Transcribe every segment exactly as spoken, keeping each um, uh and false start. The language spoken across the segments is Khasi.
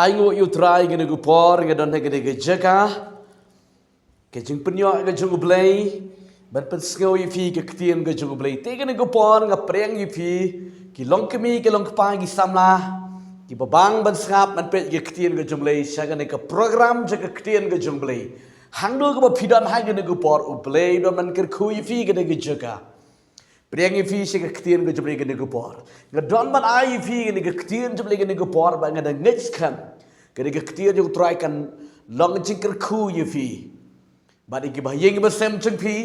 Ai nguh ïa u Trai kane ka por nga don ha kane ka jaka. Ka jingpynïoh ka jong u Blei ban pynsngew ïa phi ka ktien ka jong u Blei. Te kane ka por nga pdiang ïa phi ki long kmie ki long kpa ki samla kiba bang ban sngap ban peit ka ktien ka jong u Blei sha kane ka program jong ka ktien ka jong u Blei. Hangno kaba phi don ha kane ka por u Blei u don ban kyrkhu ïa phi kane ka jaka. Pdiang ïa phi sha ka ktien ka jong u Blei kane ka por. Nga don ban ai ïa phi kane ka ktien jong u Blei kane ka por bad nga da ngeit skhem kane ka ktien jong u Trai kan long jingkyrkhu ïa phi bad ïa kiba ha ïing ba sem jong phi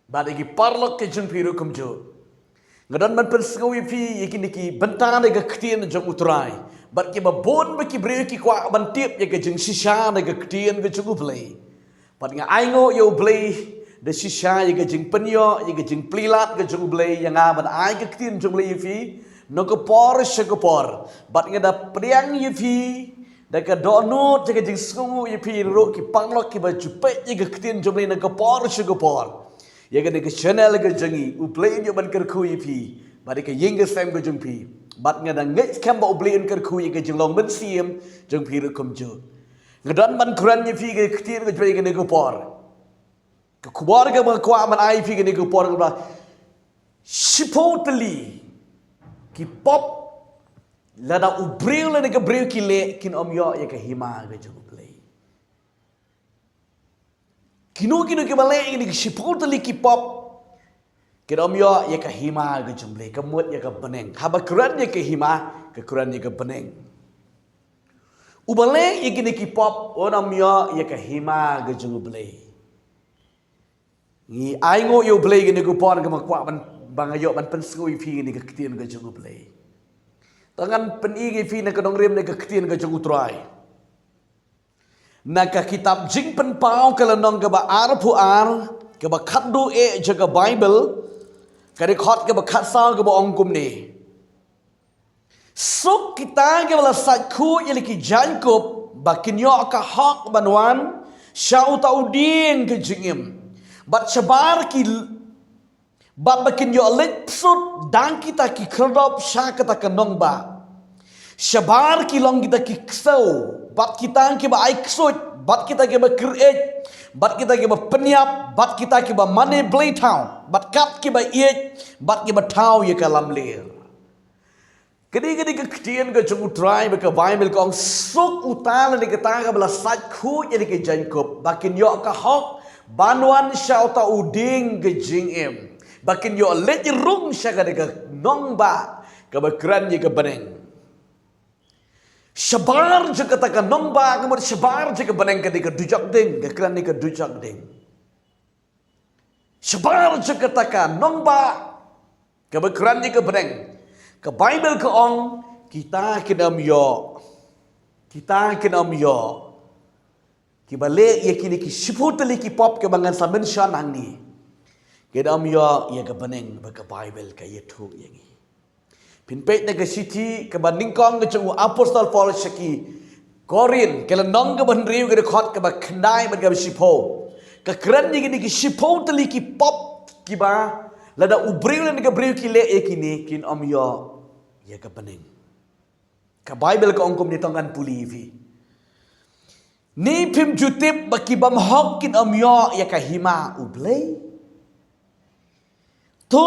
bad ïa ki paralok ki jong phi ruh kumjuh. Nga don ban pynsngew ïa phi ïa kine ki bynta na ka ktien jong u Trai bad kiba bun ba ki briew ki kwah ban tip ïa ka jingshisha na ka ktien ka jong u Blei. Bad nga ai nguh ïa u Blei da shisha ïa ka jingpynïoh ïa ka jingplie lad ka jong u Blei ïa nga ban ai ka ktien jong u Blei ïa phi na ka por sha ka por. Bad nga da pdiang ïa phi da ka dohnud da ka jingsngewnguh ïa phi ruh ki paralok kiba ju peit ïa ka ktien jong u Blei na ka por sha ka por. Ïa kane ka channel ka jong ngi u Blei un ïoh ban kyrkhu ïa phi bad ïa ka ïing ka sem ka jong phi. Bad nga da ngeit skhem ba u Blei un kyrkhu ïa ka jinglong mynsiem jong phi ruh kumjuh. Nga don ban kren ïa phi ka ktien ka jong u Blei kane ka por. Ka khubor kaba nga kwah ban ai ïa phi kane ka por ka ba shiphew tylli ki pop lada u briew lane ka briew ki leh kin ym ïoh ïa ka hima ka jong u Blei. Kino kino kiba leh ïa kine ki shiphew tylli ki pop kin ym ïoh ïa ka hima ka jong u Blei, ka mut ïa ka bneng. Haba kren ïa ka hima ka kren ïa ka bneng. Uba leh ïa kine ki pop un ym ïoh ïa ka hima ka jong u Blei. Ngi ai nguh ïa u Blei kane ka por kaba nga kwah ban ba nga ïoh ban pynsngew ïa phi kane ka ktien ka jong u Blei. Te ngan pyni ïa phi na ka nongrim na ka ktien ka jong u Trai. Na ka kitab Jingpynpaw ka lynnong kaba arphew ar kaba khatduh eh jong ka Baibl, ka dkhot kaba khatsaw kaba ong kumne. Suk kita kiba la sait khuid ïa la ki jaiñkup ba kin ïoh ka hok ban wan sha uta u dieng ka jingim. Bad shabar ki Bad ba kin ïoh leit bsut da kita ki khyrdop sha kata ka nongbah. Shabar ki long kita ki ksew bad kita kiba ai ksuid bad kita kiba kyr-eit bad kita kiba pynïap bad kita kiba mane blei thaw bad kat kiba ïeit bad kiba thaw ïa ka lamler. Kane kane ka ktien ka jong u Trai ba ka Baibl ka ong suk uta lane kata kaba la sait khuid ïa la ki jaiñkup ba kin ïoh ka hok ban wan sha uta u dieng ka jingim ba kin ïoh leit rung sha kane ka nongbah kaba kren ïa ka bneng. Shabar jong kata ka nongbah ka mut shabar jong ka bneng kane ka dujok ding ka kren ïa ka dujok ding. Shabar jong kata ka nongbah kaba kren ïa ka bneng ka Baibl ka ong kita kin ym ïoh. Kita kin ym ïoh. Kiba leh ïa kine ki shiphew tylli ki pop kiba ngan sa mention hangne kin ym ïoh ïa ka bneng ba ka Baibl ka ïathuh ïa ngi. Phin peit na ka shithi kaba nyngkong ka jong u Apostol Paul sha ki Korinth ka lynnong kaba hynriew ka dkhot kaba khyndai bad kaba shiphew. Ka kren ïa kine ki shiphew tylli ki pop kiba lada u briew lane ka briew ki leh ïa kine kin ym ïoh ïa ka bneng. Ka Baibl ka ong kumne, to ngan pule ïa phi. Ne phim ju tip ba ki bymhok kin ym ïoh ïa ka hima U Blei? To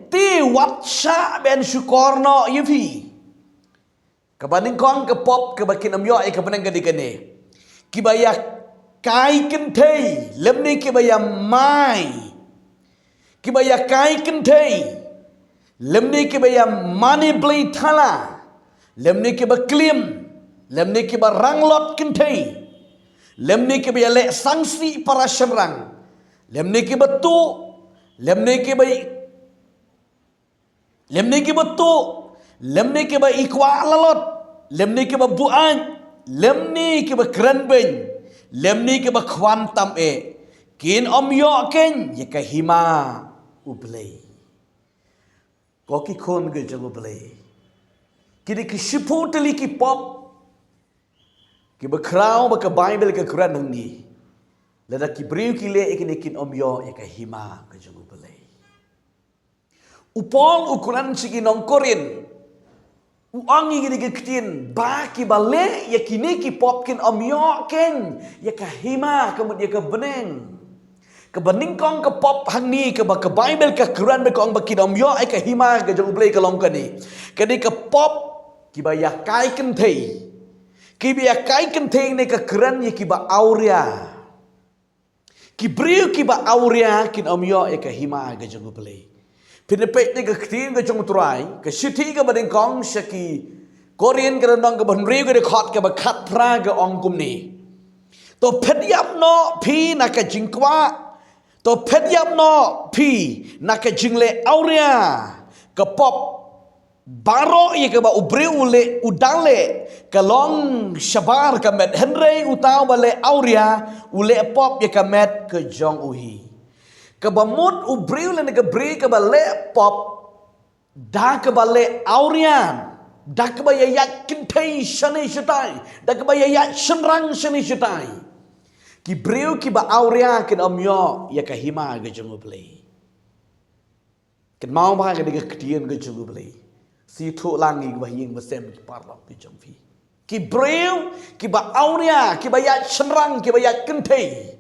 te wat shah ban shukor noh ïa phi. Kaba nyngkong ka pop kaba kin ym ïoh ïa ka bneng ka dei kane. Kiba ïa kai kynthei lymne kiba ïa mai. Kiba ïa kai kynthei lymne kiba ïa mane blei thala lymne kiba klim lymne kiba ranglot kynthei lymne kiba ïa leh sangsi para shynrang lymne kiba tuh lymne kiba lymne kiba tuh lymne kiba i kwah lalot lymne kiba buaid lymne kiba kren beiñ lymne kiba khwan tam eh, kin ym ïoh keiñ ïa ka hima U Blei. Ko ki khun ki jong U Blei, kine ki shiphew tylli ki pop kiba khraw ba ka Baibl ka kren hangne, lada ki briew ki leh ïa kine kin ym ïoh ïa ka hima ka jong U Blei. U Paul u kren sha ki nong Korinth U ong ïa kine ki ktien, ba kiba leh ïa kine ki pop kin ym ïoh keiñ ïa ka hima, ka mut ïa ka bneng. Kaba nyngkong ka pop hangne kaba ka Baibl ka kren ba ka ong ba kin ym ïoh ïa ka hima ka jong U Blei ka long kane. Kane ka pop kiba ïa kai kynthei. Kiba ïa kai kynthei ne ka kren ïa kiba awria. Ki briew kiba awria kin ym ïoh ïa ka hima ka jong U Blei. Phin peit ne ka ktien ka jong U Trai, ka shithi kaba nyngkong sha ki Korinth ka lynnong kaba hynriew ka dkhot kaba khatphra ka ong kumne. To phet ïap noh phi na ka jingkwah. To phet ïap noh phi na ka jingleh awria. Ka pop baroh ïa kaba u briew u leh, u da leh, ka long shabar ka met, hynrei uta uba leh awria u leh pop ïa ka met ka jong u hi. Kaba mut u briew lane ka briew kaba leh pop da kaba leh awria, da kaba ïa ïaid kynthei shane shatai, da kaba ïa ïaid shynrang shane shatai. Ki briew kiba awria kin ym ïoh ïa ka hima ka jong U Blei. Kynmaw ba ka dei ka ktien ka jong U Blei. Sngewthuh lang ïa kiba ha ïing ba sem ki paralok ki jong phi. Ki briew kiba awria, kiba ïaid shynrang, kiba ïaid kynthei,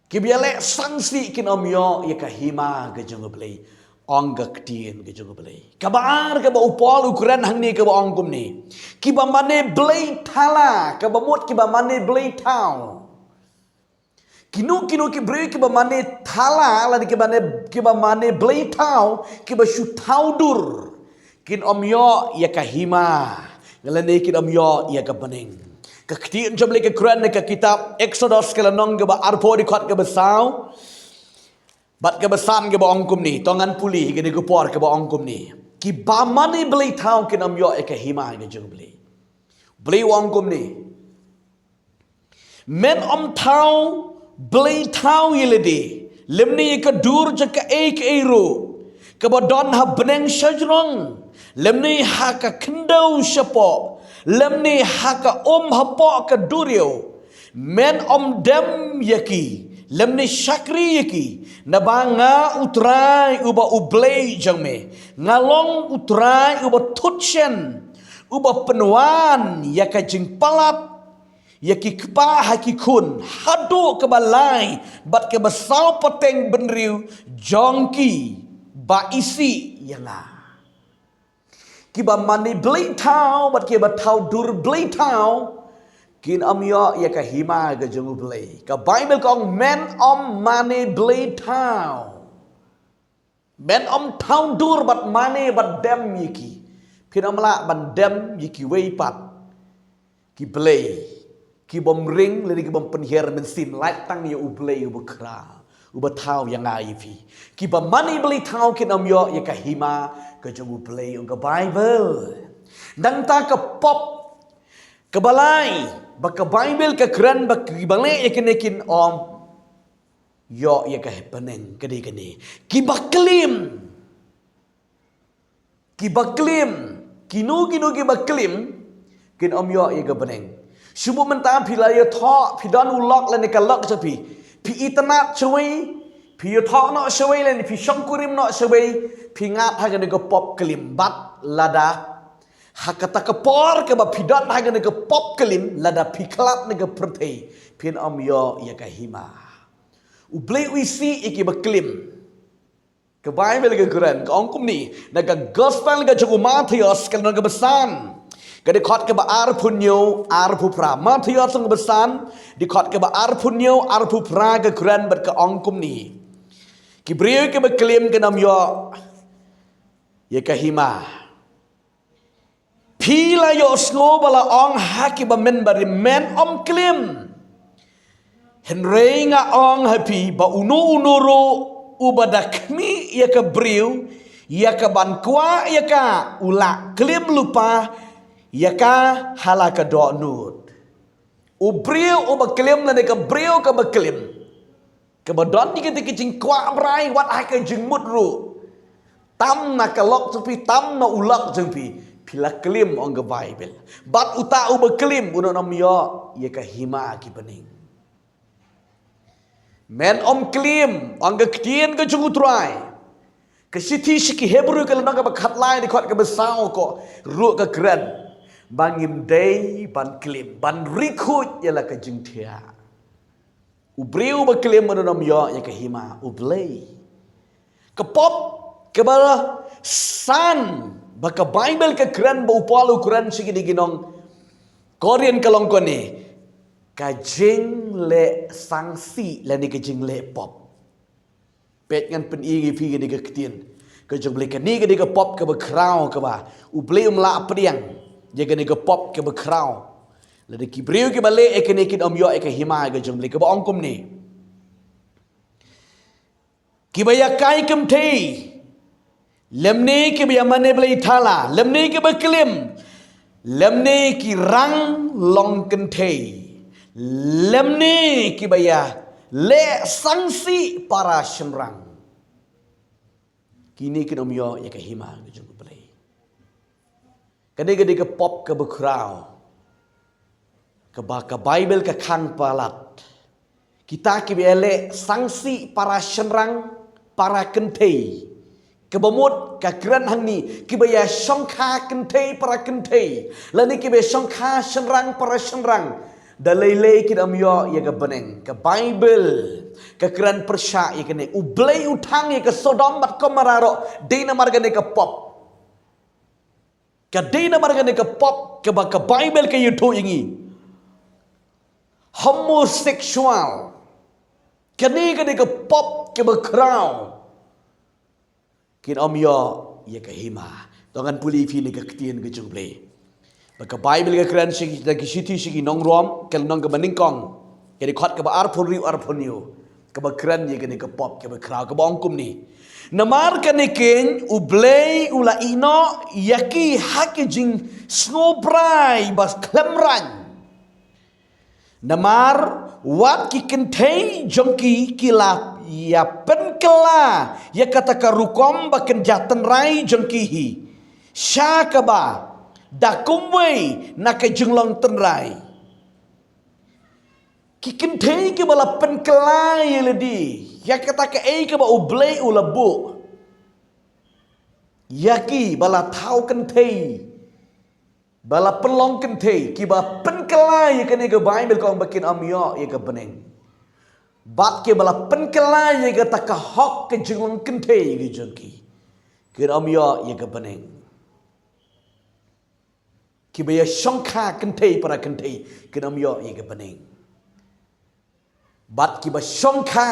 kiba ïaleh sangsi kin ym ïoh ïa ka hima ka jong U Blei. Ong ka ktien ka jong U Blei. Kaba ar kaba u Paul u kren hangne kaba ong kumne. Kiba mane blei thala, kaba mut kiba mane blei thaw. Kino kino ki briew kiba mane thala lane kiba mane, kiba mane blei thaw, kiba shu thaw dur, kin ym ïoh ïa ka hima, lane kin ym ïoh ïa ka bneng. Ka ktien jong U Blei ka kren na ka kitab Exodus ka lynnong kaba arphew dkhot kaba saw bad kaba san kaba ong kumne. To ngan pule ha kane ka por kaba ong kumne. Kiba mane blei thaw kin ym ïoh ïa ka hima ka jong U Blei. U Blei u ong kumne. Men ym thaw blei thaw ïa lade, lymne ïa ka dur jong kaei kaei ruh kaba don ha bneng shajrong, lymne ha ka khyndew shapoh, lymne ha ka um hapoh ka duriaw. Men ym dem ïa ki, lymne shakri ïa ki, naba nga U Trai uba U Blei jong me, nga long U Trai uba thut shen, uba pynwan ïa ka jingpalat ïa ki kpa ha ki khun, haduh kaba lai bad kaba saw pateng bynriew jong ki ba isih ïa nga. Kiba mane blei thaw bad kiba thaw dur blei thaw kin ym ïoh ïa ka hima ka jong U Blei. Ka Baibl ka ong men ym mane blei thaw. Men ym thaw dur bad mane bad dem ïa ki. Phin ym lah ban dem ïa kiwei pat ki blei, ki bym ring lane ki bym pynhiar mynsiem, lait tang ïa U Blei uba khraw, uba thaw ïa nga ïa phi. Kiba mane blei thaw kin ym ïoh ïa ka hima ka jong U Blei, ong ka Baibl. Nangta ka pop kaba lai ba ka Baibl ka kren ba kiba leh ïa kane kin ym ïoh ïa ka bneng, ka dei kane. Kiba klim. Kiba klim. Kino kino kiba klim kin ym ïoh ïa ka bneng. Shu mynta phi la ïathoh, phi don u lok lane ka lok jong phi, phi itynnad shawei, phi ïathoh noh shawei lane phi shongkurim noh shawei, phi ngat ha kane ka pop klim. Bad lada ha kata ka por kaba phi don ha kane ka pop klim, lada phi khlad na ka pyrthei, phin ym ïoh ïa ka hima. U Blei u isih ïa kiba klim. Ka Baibl ka kren, ka ong kumne, na ka Gospel ka jong u Mathaios ka lynnong kaba san, ka dkhot kaba arphew hynñiew, arphew phra. Mathaios lynnong kaba san, dkhot kaba arphew hynñiew, arphew phra ka kren bad ka ong kumne. Ki briew kiba klim kin ym ïoh ïa ka hima. Phi la ïohsngew ba la ong ha kiba mynbarim, men ym klim. Hynrei nga ong ha phi ba uno uno ruh uba da khmih ïa ka briew ïa ka ban kwah ïa ka, u la klim lypa ïa ka ha la ka dohnud. U briew uba klim lane ka briew kaba klim, kaba don ïa kita ki jingkwah brai wat ha ka jingmut ruh, tam na ka lok jong phi, tam na u lok jong phi, phi la klim, ong ka Baibl. Bad uta uba klim un ym ïoh ïa ka hima ki bneng. Men ym klim, ong ka ktien ka jong u Trai. Ka shithi sha ki Hebru ka lynnong kaba khatlai, dkhot kaba saw, ka ruh ka kren ba ngim dei ban klim, ban rikhuid ïa la ka jingthiah. U briew ba klim un ym ïoh ïa ka hima U Blei. Ka pop kaba san ba ka Baibl ka kren, ba u Paul u kren sha kine ki nong Korinth ka long kane: ka jingleh sangsi lane ka jingleh pop. Peit, ngan pyni ïa phi kane ka ktien ka jong U Blei. Kane ka dei ka pop kaba khraw, kaba U Blei um lah pdiang ïa kane ka pop kaba khraw. Lada ki briew kiba leh ïa kane kin ym ïoh ïa ka hima ka jong U Blei, kaba ong kumne: kiba ïa kai kynthei, lymne kiba ïa mane blei thala, lymne kiba klim, lymne ki rang long kynthei, lymne kiba ïa leh sangsi para shynrang, kine kin ym ïoh ïa ka hima ka jong U Blei. Kane ka dei ka pop kaba khraw, kaba ka Baibl ka khang palat. Kita kiba ïa leh sangsi para shynrang, para kynthei, kaba mut ka kren hangne kiba ïa shongkha kynthei para kynthei, lane kiba ïa shongkha shynrang para shynrang, da lei lei kin ym ïoh ïa ka bneng. Ka Baibl ka kren pyrshah ïa kane. U Blei u thang ïa ka Sodom bad Gomorrah ruh dei namar kane ka pop. Ka dei namar kane ka pop kaba ka Baibl ka ïathuh ïa ngi. Homosexual. Kane ka dei ka pop kaba khraw. Kin ym ïoh ïa ka hima. To ngan pule ïa phi na ka ktien ka jong U Blei. Ba ka Baibl ka kren sha ki, da ki shithi sha ki nong Rom, ka lynnong kaba nyngkong, ka dkhot kaba arphew hynriew, arphew hynñiew, kaba kren ïa kane ka pop kaba khraw, kaba ong kumne: Namar kane keiñ U Blei u la ïehnoh ïa ki ha ki jingsngewbha ba khlem rang. Namar wat ki kynthei jong ki ki la ïa pynkylla ïa kata ka rukom ba kynja tynrai jong ki hi, sha kaba da kumwei na ka jinglong tynrai. Ki kynthei kiba la pynkylla ïa lade ïa kata kaei kaba U Blei u la buh. Ïa kiba la thaw kynthei, ba la pynlong kynthei, kiba pynkylla ïa kane, ka Baibl ka ong ba kin ym ïoh ïa ka bneng. Bad kiba la pynkylla ïa kata ka hok ka jinglong kynthei ka jong ki, kin ym ïoh ïa ka bneng. Kiba ïa shongkha kynthei para kynthei, kin ym ïoh ïa ka bneng. Bad kiba shongkha,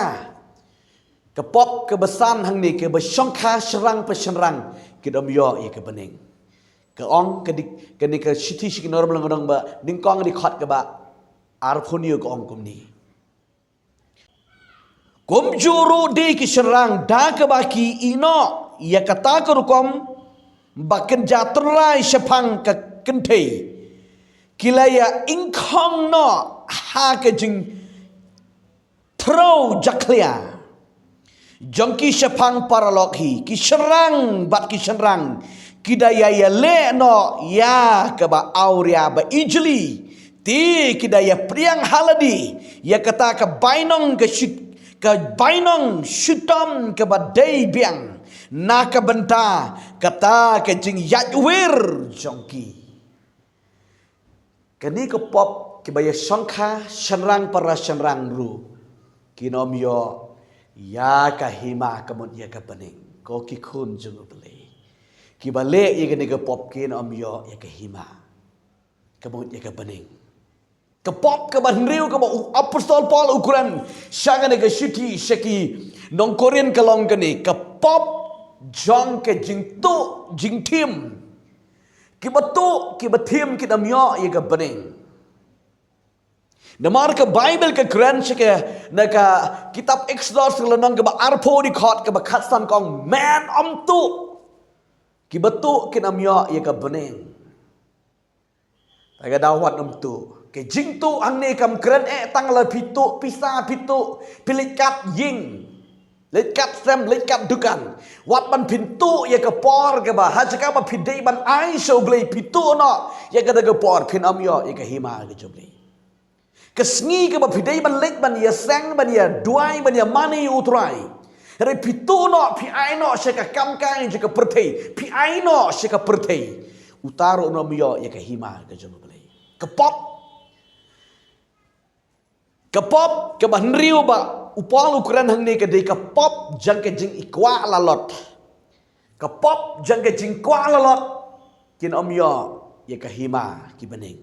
ka pop kaba san hangne, kiba shongkha shynrang pa shynrang, kin ym ïoh ïa ka bneng. Ka ong ka dei, kane ka shithi sha ki nong Rom, lynnong ba nyngkong, dkhot kaba arphew hynñiew, ka ong kumne: Kumjuh ruh de ki shynrang, da kaba ki ïehnoh ïa kata ka rukom ba kynja tynrai shaphang ka kynthei, ki la ïa ingkhong noh ha ka jingthrau jakhlia jong ki shaphang paralok hi. Ki shynrang bad ki shynrang ki da ïa ïaleh noh ïa kaba awria ba ijli, te ki da ïa pdiang ha lade ïa kata ka bainong ka shit, ka bainong shitom kaba dei biang na ka bynta kata ka jingïaid wir jong ki. Kane ka pop, kiba ïa shongkha shynrang para shynrang ruh kin ym ïoh ïa ka hima, ka mut ïa ka bneng. Ko ki khun jong U Blei, kiba leh ïa kane ka pop kin ym ïoh ïa ka hima, ka mut ïa ka bneng. Ka pop kaba hynriew kaba u apostol Paul u kren sha kane ka shithi sha ki nong Korinth ka long kane: ka pop jong ka jingtuh jingthim. Kiba tuh kiba thim kin ym ïoh ïa ka bneng. Namar ka Baibl ka kren sha ka, na ka kitab Eksodus ka lynnong kaba arphew, dkhot kaba khatsan, ka ong: Men ym tuh. Kiba tuh kin ym ïoh ïa ka bneng. Te ka daw wat ym tuh. Ka jingtuh hangne kam kren eh tang la phi tuh pisa, phi tuh, phi leit kat ïing, leit kat sem, leit kat dukan. Wat ban phin tuh ïa ka por kaba ha jaka ba phi dei ban ai sha U Blei, phi tuh noh ïa kata ka por, phin ym ïoh ïa ka hima ka jong U Blei. Ka sngi kaba phi dei ban leit ban ïaseng, ban ïaduwai, ban ïamane ïa U Trai, Hynrei phi tuh noh, phi ai noh sha ka kam kai jong ka pyrthei, phi ai noh sha ka pyrthei, uta ruh un ym ïoh ïa ka hima ka jong U Blei. Ka pop, ka pop kaba hynriew ba u Paul u kren hangne ka dei ka pop jong ka jingikwah lalot. Ka pop jong ka jingkwah lalot kin ym ïoh ïa ka hima ki bneng.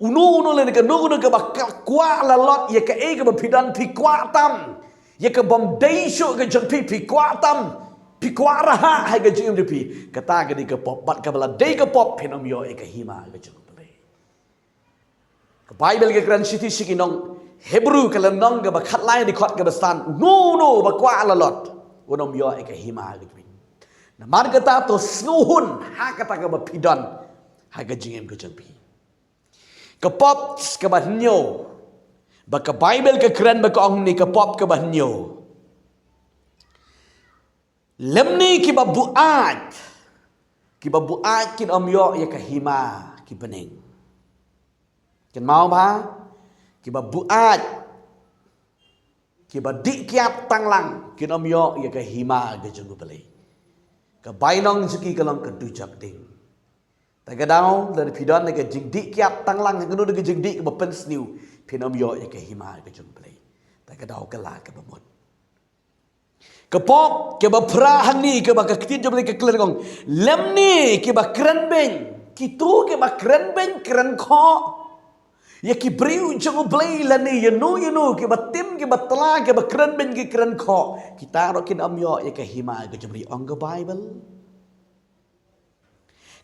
Uno uno lane kano kano kaba kwah lalot ïa kaei kaba phi don, phi kwah tam ïa ka bym dei shuh ka jong phi, phi kwah tam, phi kwah rhah ha ka jingim jong phi. Kata ka dei ka pop, bad kaba la dei ka pop phin ym ïoh ïa ka hima ka jong U Blei. Ka Baibl ka kren shithi sha ki nong Hebru ka lynnong kaba khatlai, dkhot kaba san, uno uno ba kwah lalot un ym ïoh ïa ka hima ka jong U Blei. Namar kata to sngewhun ha kata kaba phi don ha ka jingim ka jong phi. Ka pop kaba hynñiew ba ka Baibl ka kren ba ka ong ne, ka pop kaba hynñiew, lymne kiba buaid, kiba buaid kin ym ïoh ïa ka hima ki bneng. Kynmaw ba kiba buaid, kiba dih kiad tang lang kin ym ïoh ïa ka hima ka jong U Blei. Ka bainong jong ki ka long ka dujok ding. Ta ka daw lada phi don ka jingdih kiad tang lang, kano ka jingdih kaba pynsniew, phin ym ïoh ïa ka hima ka jong U Blei. Ta ka daw kylla kaba mut. Ka pop kaba phra hangne kaba ka ktien jong U Blei ka kren ka ong, lymne kiba kren beiñ, kito kiba kren beiñ kren khoh ïa ki briew jong U Blei lane ïano ïano, kiba tim kiba tla, kiba kren beiñ ki kren khoh, kita ruh kin ym ïoh ïa ka hima ka jong U Blei, ong ka Baibl.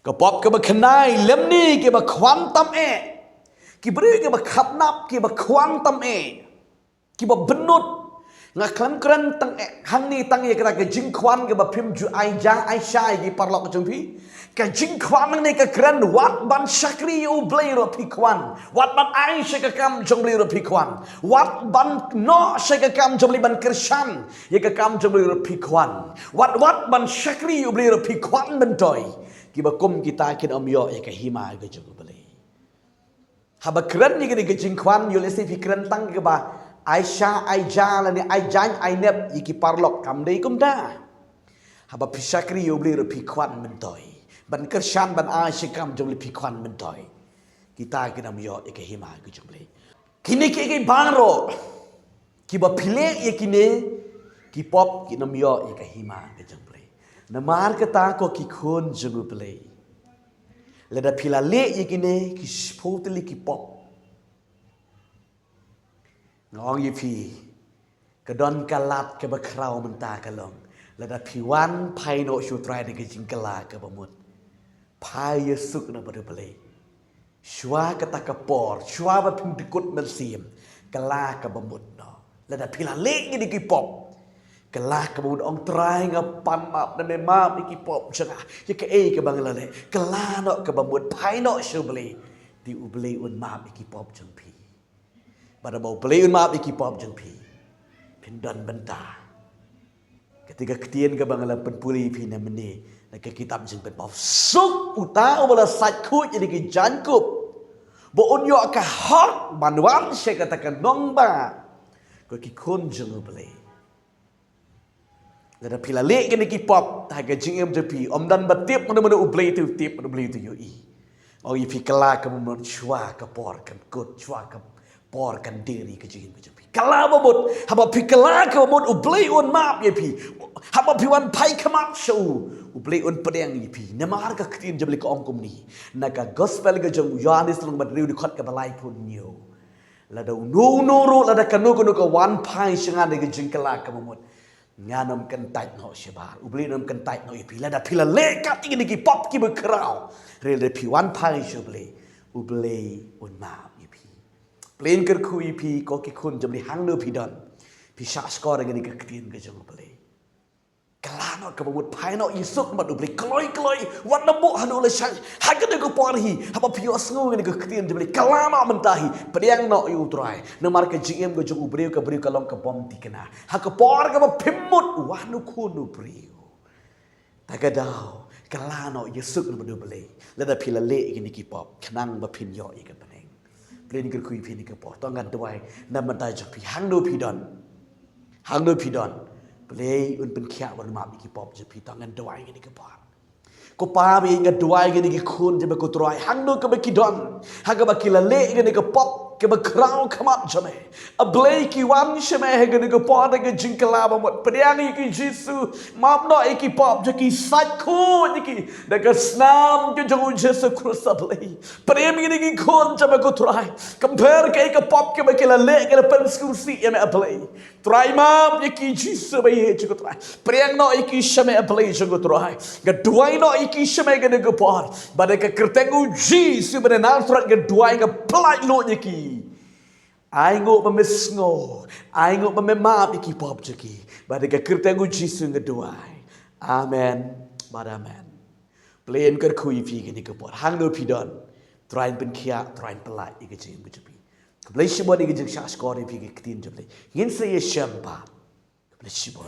Ka pop kaba khyndai, lymne kiba khwan tam eh, ki briew kiba khapnap, kiba khwan tam eh, kiba bynnud. Nga khlem kren tang eh hangne tang ïa kata ka jingkhwan kaba phim ju ai ja ai sha ïa ki paralok jong phi. Ka jingkhwan hangne ka kren wat ban shakri ïa U Blei ruh phi khwan, wat ban ai sha ka kam jong U Blei ruh phi khwan, wat ban noh sha ka kam jong U Blei ban kyrshan ïa ka kam jong U Blei ruh phi khwan, wat wat ban shakri ïa U Blei ruh phi khwan myntoi. Kiba kum kita kin ym ïoh ïa ka hima ka jong U Blei. Haba kren ïa kane ka jingkhwan, ïoh lehse phi kren tang kaba ai sha ai ja lane ai jaiñ ai nep ïa ki paralok, kam dei kumta. Haba phi shakri ïa U Blei ruh phi khwan myntoi, ban kyrshan ban ai sha ka kam jong U Blei phi khwan myntoi. Kita kin ym ïoh ïa ka hima ka jong U Blei. Kine kiei kiei baroh kiba phi leh ïa kine, ki pop kin ym ïoh ïa ka hima ka jong U Blei. Namar kata ko ki khun jong U Blei, lada phi la leh ïa kine ki shiphew tylli ki pop, nga ong ïa phi, ka don ka lad kaba khraw mynta ka long, lada phi wan phai noh sha U Trai da ka jingkylla kaba mut, phai ïasuk noh bad U Blei. Shuwa kata ka por, shuwa ba phin dkut mynsiem, kylla kaba mut noh. Lada phi la leh kine ki pop, kylla kaba mut, ong, Trai, nga pan map, na me map ïa ki pop jong nga, ïa kaei kaba nga la leh. Kylla noh kaba mut, phai noh sha U Blei. Te U Blei un map ïa ki pop jong phi. Bad haba U Blei un map ïa ki pop jong phi, phin don bynta. Kata ka ktien kaba nga la pynpule ïa phi na mynne na ka kitab Jingpynpaw: Suk uta uba la sait khuid ïa ki jaiñkup, ba un ïoh ka hok ban wan sha kata ka nongbah. Ko ki khun jong U Blei, lada phi la leh kine ki pop ha ka jingim jong phi, ym don ba tip mano mano, U Blei te u tip, U Blei te u ïohi. Ong ïa phi, kylla kaba mut, shuwa ka por kan kut, shuwa ka por kan der ïa ka jingim ka jong phi. Kylla ba mut, haba phi kylla kaba mut, U Blei un map ïa phi. Haba phi wan phai khmat sha u, U Blei un pdiang ïa phi. Namar ka ktien jong U Blei ka ong kumne, na ka gospel ka jong u Ïohannes lynnong ba hynriew, dkhot kaba laiphew hynñiew: Lada uno uno ruh, lada kano kano ka wan phai sha nga da ka jingkylla kaba mut, ngan ym kyntait noh shabar, U Blei un ym kyntait noh ïa phi. Lada phi la leh kat ïa kine ki pop kiba khraw, hynrei lada phi wan phai sha U Blei, U Blei un map ïa phi. Pynlong kyrkhu ïa phi ko ki khun jong U Blei, hangno phi don, phi shah shkor ïa kane ka ktien ka jong U Blei. Kylla noh kaba mut, phai noh ïasuk bad U Blei kloi kloi, wat la buh haduh lashai. Ha kane ka por hi, haba phi ïohsngew ïa kane ka ktien jong U Blei, kylla noh mynta hi, pdiang noh ïa U Trai. Namar ka jingim ka jong u briew, ka briew ka long ka bym thikna. Ha ka por kaba phim mut, wat u khun u briew. Ta ka daw, kylla noh ïasuk bad U Blei, lada phi la leh ïa kine ki pop, khnang ba phin ïoh ïa ka bneng. Pynlong kyrkhu ïa phi ha kane ka por. To ngan duwai na ka bynta jong phi, hangno phi don, hangno phi don, Blei un pynkhiah, un map ïa ki pop jong phi. To ngin duwai ha kane ka por. Ko Pa, ba nga duwai ïa kine ki khun jong me ko Trai, hangno kaba ki don, ha kaba ki la leh ïa kane ka pop kaba khraw khmat jong me. A Blei, ki wan sha me ha kane ka por da ka jingkylla ba mut. Pdiang ïa ki Jisu, map noh ïa ki pop jong ki, sait khuid ïa ki da ka snam ka jong u Jisu Khrist, a Blei. Pdiang ïa kine ki khun jong me ko Trai, khlem pher kaei ka pop kaba ki la leh, ki la pynsngewsih ïa me, a Blei. Trai, map ïa ki Jisu ba ïeit jong ko Trai. Pdiang noh ïa ki sha me, a Blei jong ko Trai. Nga duwai noh ïa ki sha me ha kane ka por. Ba da ka kyrteng u Jisu ba na Nasareth nga duwai, nga pynlait lut ïa ki. Ai nguh ba me sngew, ai nguh ba me map ïa ki pop jong ki. Ba da ka kyrteng u Jisu nga duwai. Amen bad amen. Blei un kyrkhu ïa phi ha kane ka por. Hangno phi don, Trai un pynkhiah, Trai un pynlait ïa ka jingim ka jong phi. Khublei shibun ïa ka jingshahshkor ïa phi ha ka ktien jong Blei. Ngin sa ïashem pat. Khublei shibun.